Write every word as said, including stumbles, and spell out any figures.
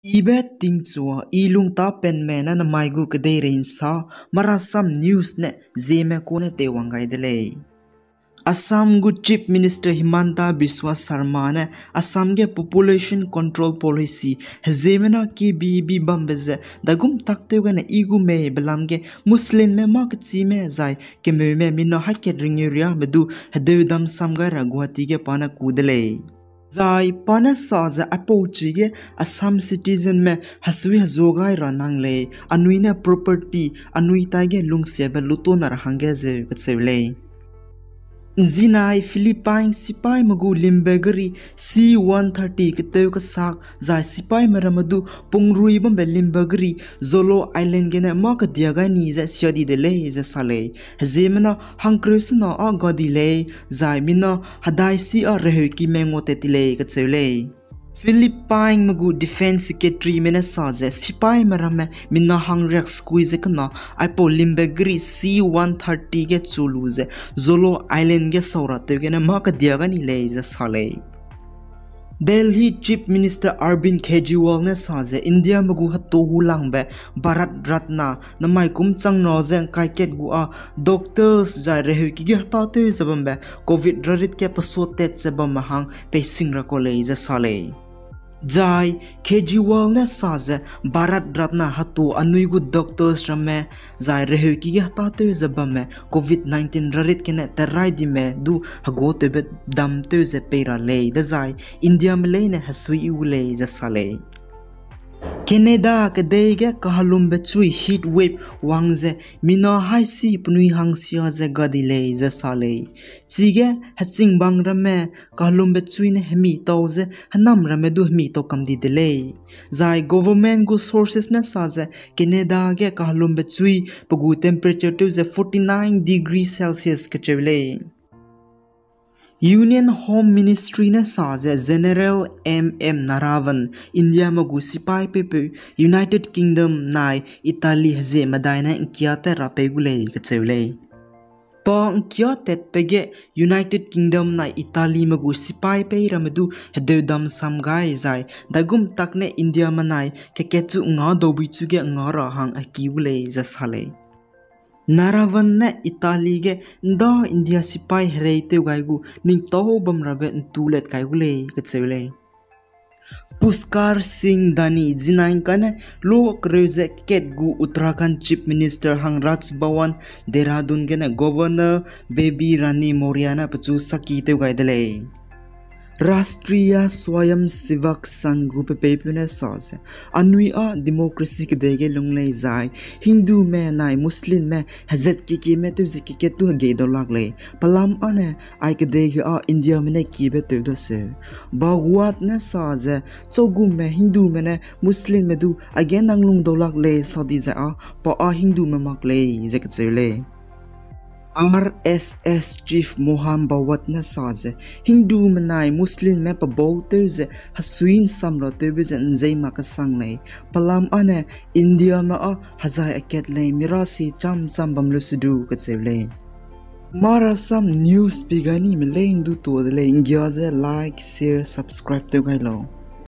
Ibe tingchua, i lungtapenme ne namai gu kedeirei nsa, Marasam News ne Zeme kune teiwang gai de lei. Assam gu Chief Minister Himanta Biswa Sarma ne Assam ge Population Control Policy heziemena kebi bi bambe ze dagum taktew gene i gu mei belam ge Muslimme mâ kechime zai kemeume mina hakat ringeu riame du hedeu dam sam gai ra Guwahati ge pa ne ku de lei. Zai pa ne sa ze aipau chi ge Assam citizenme hesui hezuâ gai ra nang lei, anui ne property anui taige lungsiabe lutona ra hangge zeu kacheu lei. Nzinai Philippine sipaime gu limbe geri C one thirty keteu kesak zai sipaime ramme du pungrui bambe limbe geri Jolo Island gene mâ kedia gai ni ze sia di de lei ze sa lei. Heziemena hangkereu sena â ga di lei, zai mina hedai si â reheuki mengua tat ti lei kacheu lei. Philippineme gu Defence Secretaryme ne sa ze sipaime ramme mina hangriak sekui ze kena aipau limbe geri C one thirty ge chu lu ze Jolo Island ge saura tew gene mâ kedia gai ni lei ze sa lei. Delhi Chief Minister Arvind Kejriwal ne sa ze Indiame gu hetu hulangbe Bharat Ratna namai kum chang na ze ngkai kat gu â doctors zai reheuki ge hetâtew ze bambe Covid rarit ge pesuatat ze bamme hang peising ra kau lei ze sa lei. Zai Kejriwal ne sa ze Bharat Ratna hetu anui gu doctors ramme zai reheuki ge hetâtew ze bamme Covid nineteen rarit gene terai dime du heguatewbe damtew ze pei ra lei dezai Indiame leine hesui i gu lei ze sa lei. Canada kedei ge kahelumbe chui heat wave wang ze mina haisi penui hangsia ze ga di lei ze sa lei. Chige hechingbang ramme kahelumbe chui ne hemi tau ze henam ramme du hemi tau kam di de lei. Zai government gu sources ne sa ze Canada ge kahelumbe chui pe gu temperature tew ze forty-nine degree Celsius kacheu lei. Union Home Ministry ne sa ze General M M Naravan Indiame gu sipai peipeu United Kingdom nai Italy hezie medai ne ngkia tat ra pei gu lei kacheu lei. Pa ngkia tatbe ge United Kingdom nai Italyme gu sipai pei ramme du hedeu dam sam gai zai daigum tak ne Indiame nai kekatchu nga daubui chu ge nga ra hang heki gu lei ze sa lei. Naravan ne Italy ge nda India sipai hereitew gai gu ningtau bam rabe ntulet kai gu lei kacheu lei. Pushkar Singh Dhani zinai kane lo kereu ze kat gu Uttarakhand Chief Minister hang Raj Bhavan Dehradun gene Governor Bebirani Maurya ne pechu saki tew gai de lei. Rashtriya Swayamsevak Sangh gu pepeipeu ne sa ze, anui â democracy kedei ge lung lei zai Hindume nai Muslimme hezat kekieme tew ze keket tu hegei dau lak lei. Pelam âne ai kedei ge â Indiame ne kibe tew daseu. Bhagwat ne sa ze, chagumme Hindume ne Muslimme du aige nang lung dau lak lei sa di ze â pa â Hindume mak lei ze kacheu lei. R S S Chief Mohan Bhagwat ne sa ze, Hindume nai Muslimme pebau tew ze hesui nsam ra tewbe ze nzei mak kesang lei. Pelam âne Indiame â hezai akat lei, mirasi cham cham bam lu se du kacheu lei. Marasam News pi gai nime lei ndu tua de lei, nggia ze like, share, subscribe tew gai lau.